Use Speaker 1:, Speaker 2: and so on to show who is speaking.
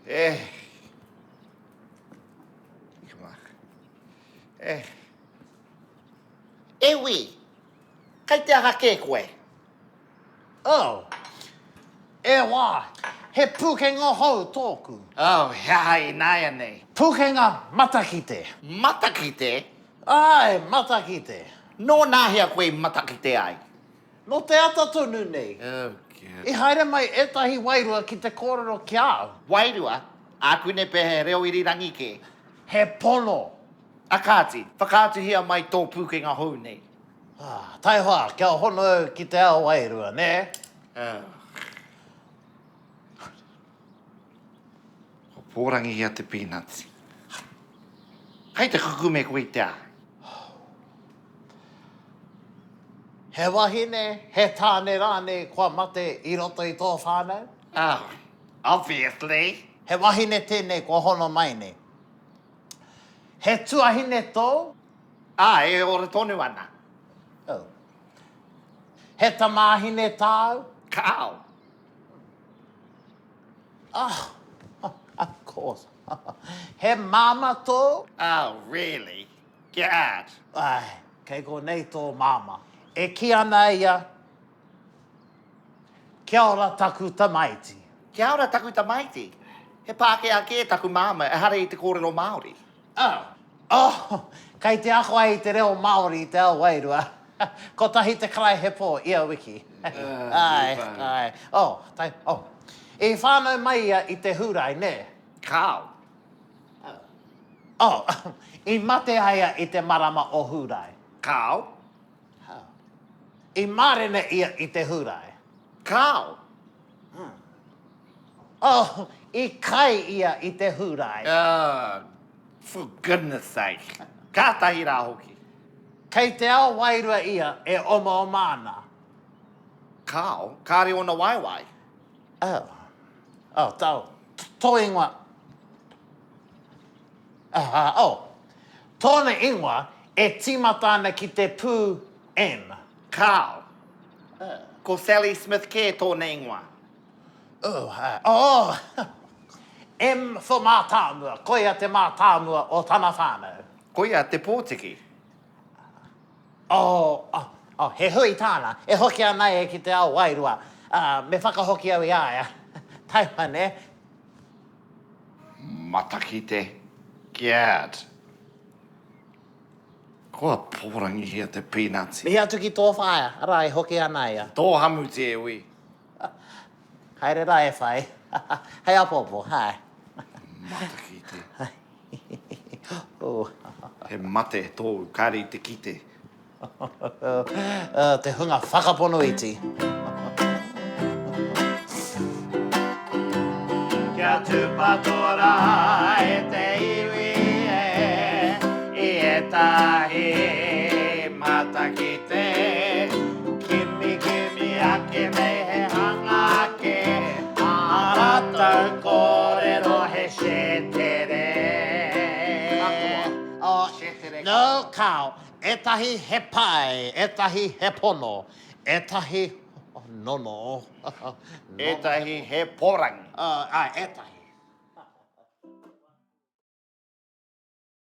Speaker 1: E. Ika mā. E. E Wi, kei te aha kē koe?
Speaker 2: Oh. E wā, he pūkenga hou tōku.
Speaker 1: Oh, he aha ināianei?
Speaker 2: Pūkenga matakite.
Speaker 1: Matakite?
Speaker 2: Āe, matakite.
Speaker 1: Nōnahea koe i matakite ai?
Speaker 2: Nō te ata tonu nei.
Speaker 1: Oh, God.
Speaker 2: I haere mai ētahi wairua ki te kōrero ki a au.
Speaker 1: Wairua? Ākune pea he reo irirangi kē.
Speaker 2: He pono.
Speaker 1: A kāti, whakaatuhia mai tō pūkenga hou nei.
Speaker 2: Ah, taihoa, kia hono au ki te ao wairua, nē?
Speaker 1: Oh. Kua pōrangihia te pīnati. Kei te kukume koe i te aha?
Speaker 2: He wahine, he tāne rānei kua mate i roto i tō whānau?
Speaker 1: Oh, obviously.
Speaker 2: He wahine tēnei kua hono mai nei. He tuahine tōu?
Speaker 1: Āe, e ora tonu ana.
Speaker 2: Oh. He tamāhine tāu?
Speaker 1: Kāo.
Speaker 2: Oh, of course. He māmā tōu?
Speaker 1: Oh, really? Gad!
Speaker 2: Āe, kei konei tō māmā. E kī ana ia, Kia ora taku tamaiti.
Speaker 1: Kia ora taku tamaiti. He Pākehā kē taku māmā, ehara i te kōrero Māori.
Speaker 2: Oh, oh, kei te ako ai i te reo Māori i te ao wairua. Kotahi te karaehe pō ia wiki. Āe, āe. Oh, tai, oh. I whānau mai ia i te Hūrae, nē?
Speaker 1: Kāo.
Speaker 2: Oh, i mate a ia i te marama o Hūrae.
Speaker 1: Kāo.
Speaker 2: I mārena ia i te Hūrae.
Speaker 1: Kāo.
Speaker 2: Oh, i kai ia i te Hūrae.
Speaker 1: Oh, for goodness sake. Kātahi rā hoki.
Speaker 2: Kei te ao wairua ia e omaoma ana.
Speaker 1: Kāo, kāre ōna waewae.
Speaker 2: Oh, oh, tō, tō ingoa. Uh, oh, tōna ingoa e tīmata ana ki te pū M.
Speaker 1: Kāo. Ko Sally Smith kē tōna ingoa.
Speaker 2: Oh, uh, oh, M for mātāmua, koia te mātāmua o tana whānau.
Speaker 1: Koia te pōtiki.
Speaker 2: Oh, oh, oh, he hui tāna, e hoki ana ia ki te ao wairua, uh, me whakahoki au i a ia. Taima, nē?
Speaker 1: Matakite, Gad! Kua pōrangihia te pīnati.
Speaker 2: Mihi atu ki tō whaea, arā, e hoki ana ia.
Speaker 1: Tō hamuti e ui.
Speaker 2: Haere rā e whai. Hei apoapo, hae.
Speaker 1: Matakite. He mate tōu, kāre i te kite.
Speaker 2: Te hunga whakapono iti. Kia tūpato rā e te iwi e, i ētahi matakite. Kimikimi ake nei he hanga ake, ā rātou kōrero he shetere.
Speaker 1: Katoa.
Speaker 2: Oh,
Speaker 1: Shetere.
Speaker 2: No, kāo. Ētahi he pai, ētahi he pono, ētahi nono.
Speaker 1: Ētahi he porangi.
Speaker 2: Āe, ētahi.